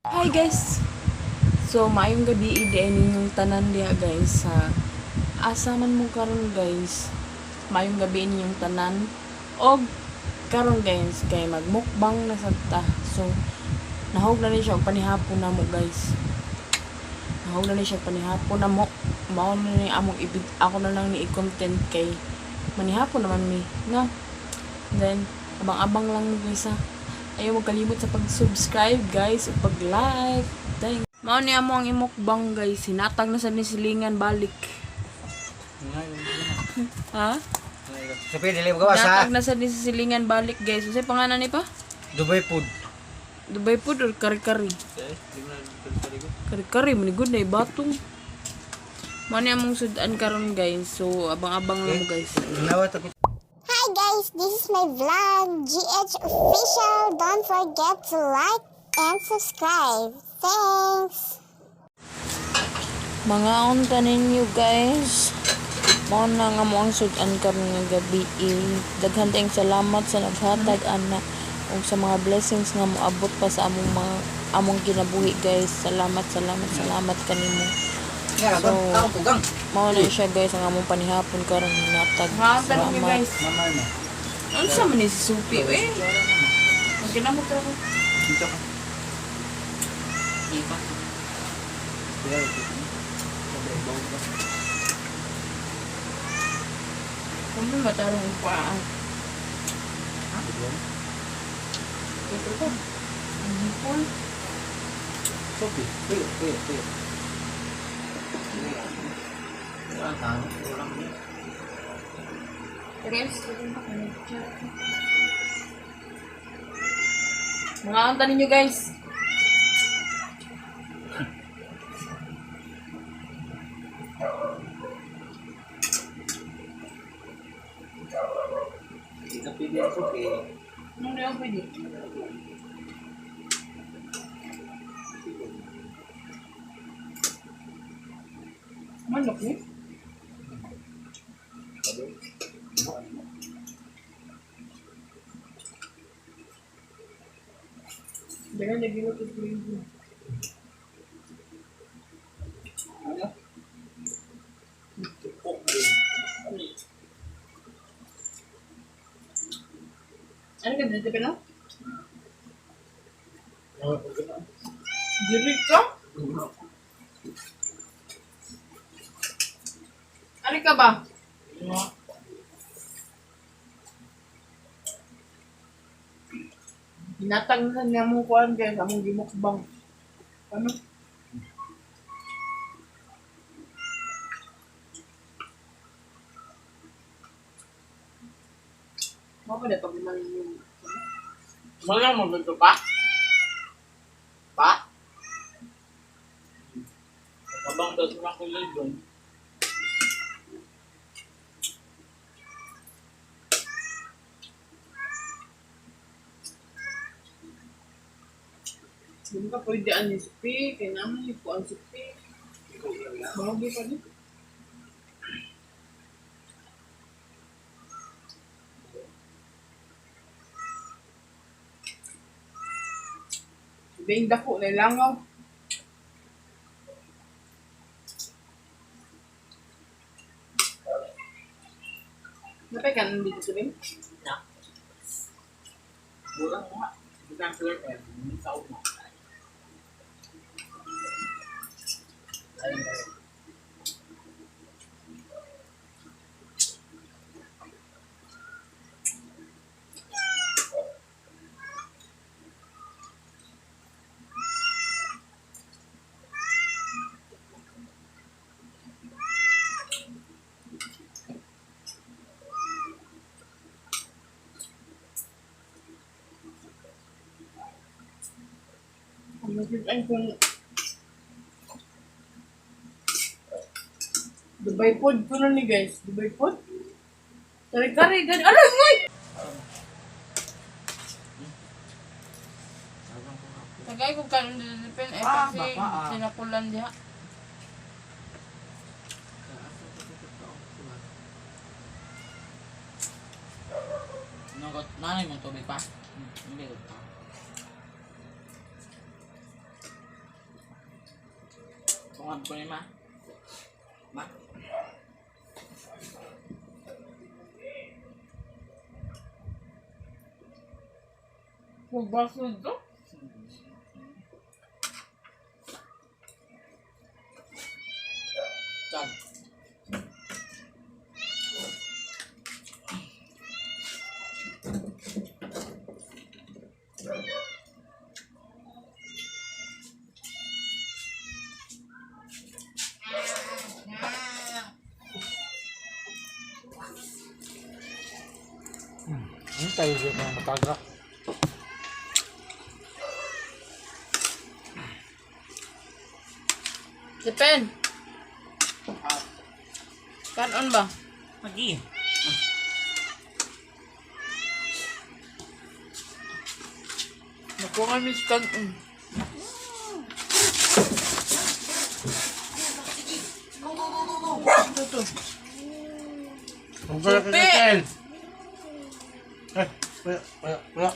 Hi guys! So, maayong gabi diay ninyong tanan diha, guys, sa asa man mo karon, guys. Maayong gabi ninyong tanan. Og karon, guys, kay magmukbang na sad ta. So, nahog na ni siya og panihapon namo, guys. Nahog na ni siya og panihapon namo. Mao na ni among ibig ako na lang ni i-content kay manihapon naman mi nga. Then abang-abang lang mo, guys, ha. Ayaw mo kalimot sa pag-subscribe, guys, ug pag-like. Thanks. Mao ni amo ang imukbang, guys. Hinatag na sa ni silingan balik. Ha? Sophie, dili mo gawas ha. Hinatag na sa ni silingan balik, guys. Unsay pangalan ni pa? Dubai food. Dubai food or kari-kari? Kari-kari man good na ibatong. Mao ni among sudan karon, guys. So abang-abang lang mo, guys. Ginawa to. Hi guys, this is my vlog, GH Official. Don't forget to like and subscribe. Thanks! Mga unta ninyo, guys. Mao na nga mo ang sudan karon nga gabi. Daghan tayong salamat sa naghatag ana ug sa mga blessings nga moabot pa sa among mga among kinabuhi, guys. Salamat, salamat, salamat kanimo. So, kugang. Mao na siya, guys, ang among panihapon karon hinatag. Salamat. Mama na. Unsa man ni si Supi eh? Magkinamot ra ko. Dito ka. Kung may matarong pa. Ito ko. Ang hipon. Sophie, tuyo, tuyo, tuyo. Guys, mga anta ninyo, guys. Hindi ka pwede ang Sophie. Ano na yung pwede? Manok eh? Jangan lagi lo ke. Ano? Ano ka dito pa no? Diri ka? Ano ka ba? Hinatag na niya mo kuan, guys, among gimukbang. Ano? Mo pa na pag yung Wala mo ba pa? Pa? Kabang daw sa kulay doon. Hindi ka pwede ang supi, kaya naman yung kuan supi. Mawagi pa din. Bing dako na langaw. Napay ka nandito sa Bing? Na. Mura mo nga. Hindi ka sure eh. Hindi sa una. Ayun ba yun? Ang kung Dubai food ko na ni, guys. Dubai food? Kare-kare, gan. Aray, ngay! Tagay ko kanon dito eh Ah, kasi baka, ah. sinakulan diha. Nagot, nanay mo tubig pa? Hindi ko pa. Tungan ko ni ma. Ma. Magbasod to? Saan? Ano tayo sa mga mataga? Depend. Kanon ba? Lagi. Nakuha kami sa kanon. Go, go, go, go, go! Ito to. Huwag ka lang Supi! kakain. Eh, wala, wala, wala.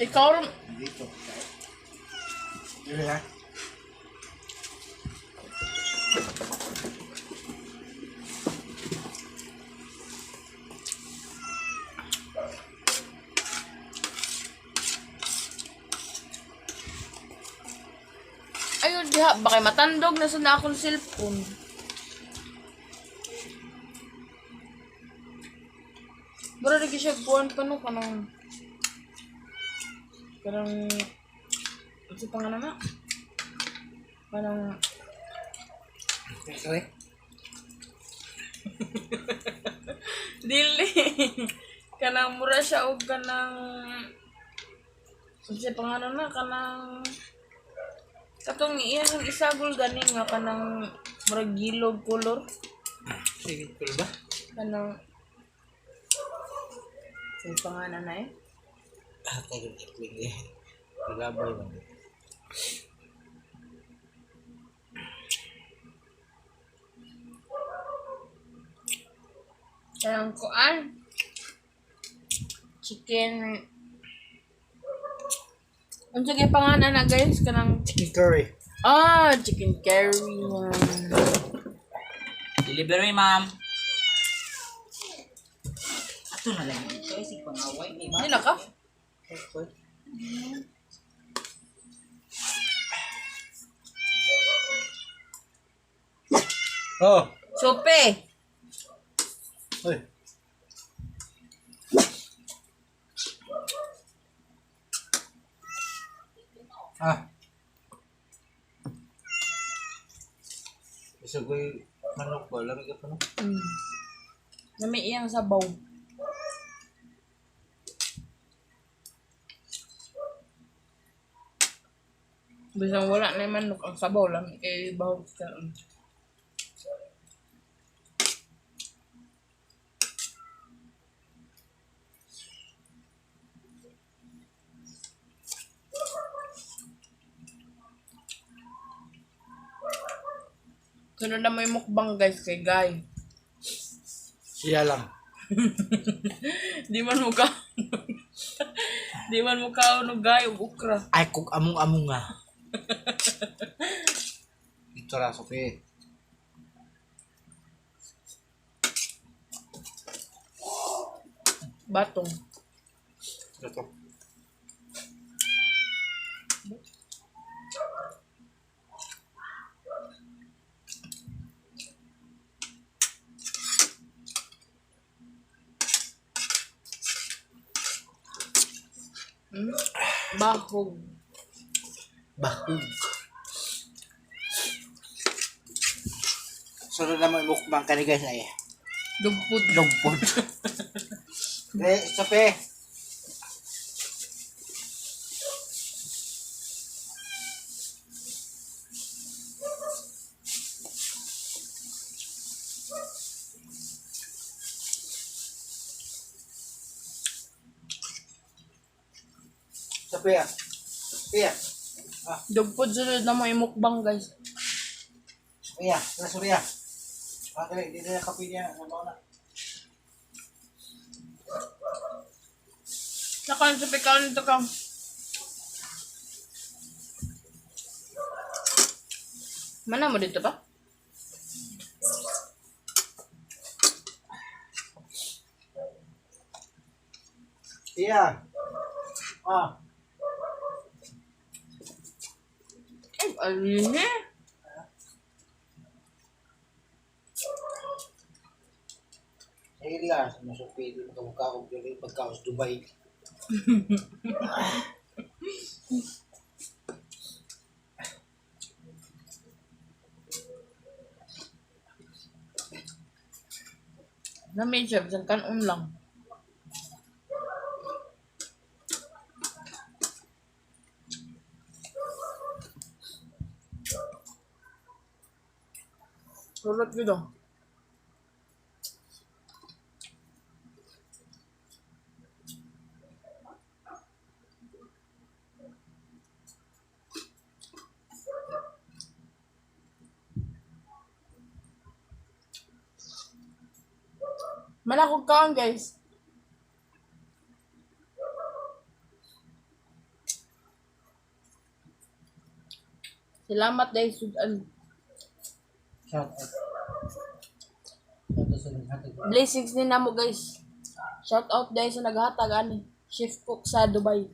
Ikaw rin. Dito. Dito ha? Ayun diha, baka matandog na sa na akong cellphone. Bro, lagi siya buwan pa no, kanang... Kanang... Ano sa pangalan na? Kanang... Sorry. Dili. Kanang mura siya og kanang... Ano sa pangalan na? Kanang... Katong iyang isagol gani nga kanang murag yellow color. Sige, cool ba? Kanang... Sa pangalan na eh. Ah, tayo ikling eh. Nagabay man. Kanang kuan. Chicken. Unsa kay pangalan na guys kanang Chicken curry. ah chicken curry. Delivery, ma'am. Ato na lang dito. Ay, sige pangaway. Di ba? Hindi na ka? Oh. Sope. Uy. Ah. Isa ko'y manok ba? Lamig ka pa no? Nami iyang sabaw. Bisan wala na yung manok ang sabaw lang kay bahog sa Sunod na may mukbang guys kay Guy. Siya lang. Di man mo ka. Di man mo kaon og Guy og okra. Ay, kung among-among nga. Ito ra, Sophie. Batong. Ito. Bahog. Bahug. Sunod na mo imukbang ka ni guys ay. Dugpud. Lugpod. Eh, Sophie. Sophia. Sophia. Dugpud sunod na mo imukbang guys. Sophia. Tara, Sophia. Ah, dali. Dito na kape niya. Ano na? Nakaon sa pikaon nito ka. Mana mo dito pa? Iya. Ah. Ay, alin eh. Ila, masupi di makabuka og dili pagkaos Dubai. Nami siya, bisan kanon lang. Surot ko daw. Malakog kaon, guys. Salamat dahil sudan. Shout out. Shout out sa naghatag. Blessings ni namo, guys. Shout out dahil sa naghatag ani. Chef cook sa Dubai.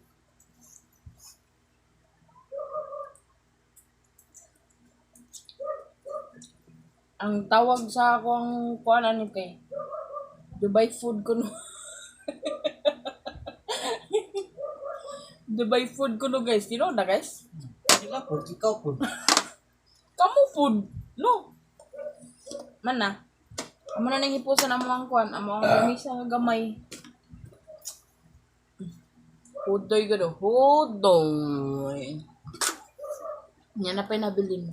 Ang tawag sa akong kuan ani kay Dubai food kuno. Dubai food kuno, guys. Tino na, guys. Sila po, ikaw po. Kamu food. No. Man na. Amo na nang hipusan amo ang kuan, amo ang lamisa nga gamay. Hudoy gado, hudoy. Nya na pa'y nabilin.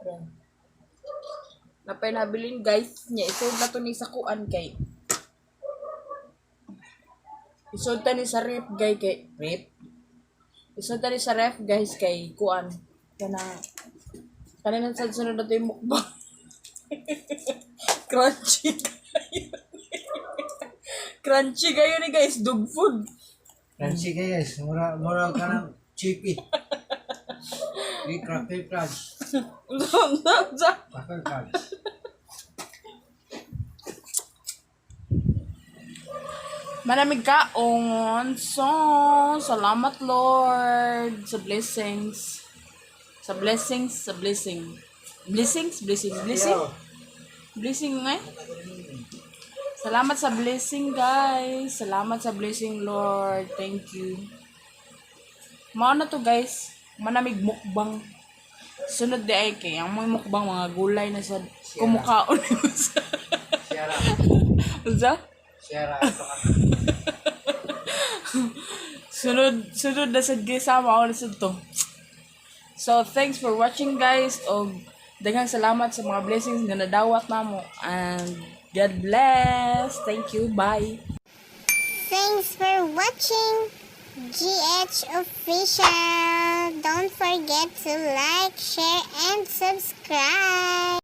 Ayan. Na pa'y nabilin, guys, nya isod na to ni sa kuan kay. Isod ta ni sa ref guys kay ref. Isod ta ni sa ref, guys, kay kuan. Kana kanina sa sunod na to yung mukbang. Crunchy kayo. Crunchy kayo ni, guys. Dog food. Crunchy guys, mura mura ka ng chippy. Di cracker crunch. Cracker crunch. Maraming kaon. So, salamat Lord sa blessings. Sa blessings, sa blessing. Blessings, blessing, blessing. Blessing nga eh. Salamat sa blessing, guys. Salamat sa blessing, Lord. Thank you. Mao na to, guys. Manamig mukbang. Sunod di ay kay ang mga mukbang mga gulay na sa kumukaon sa. Sierra. Unsa? Sierra. Ito ka. Sunod sunod na sad guys sa mao na sad to. So thanks for watching, guys. Og daghang salamat sa mga blessings nga nadawat namo and God bless. Thank you. Bye. Thanks for watching GH Official. Don't forget to like, share, and subscribe.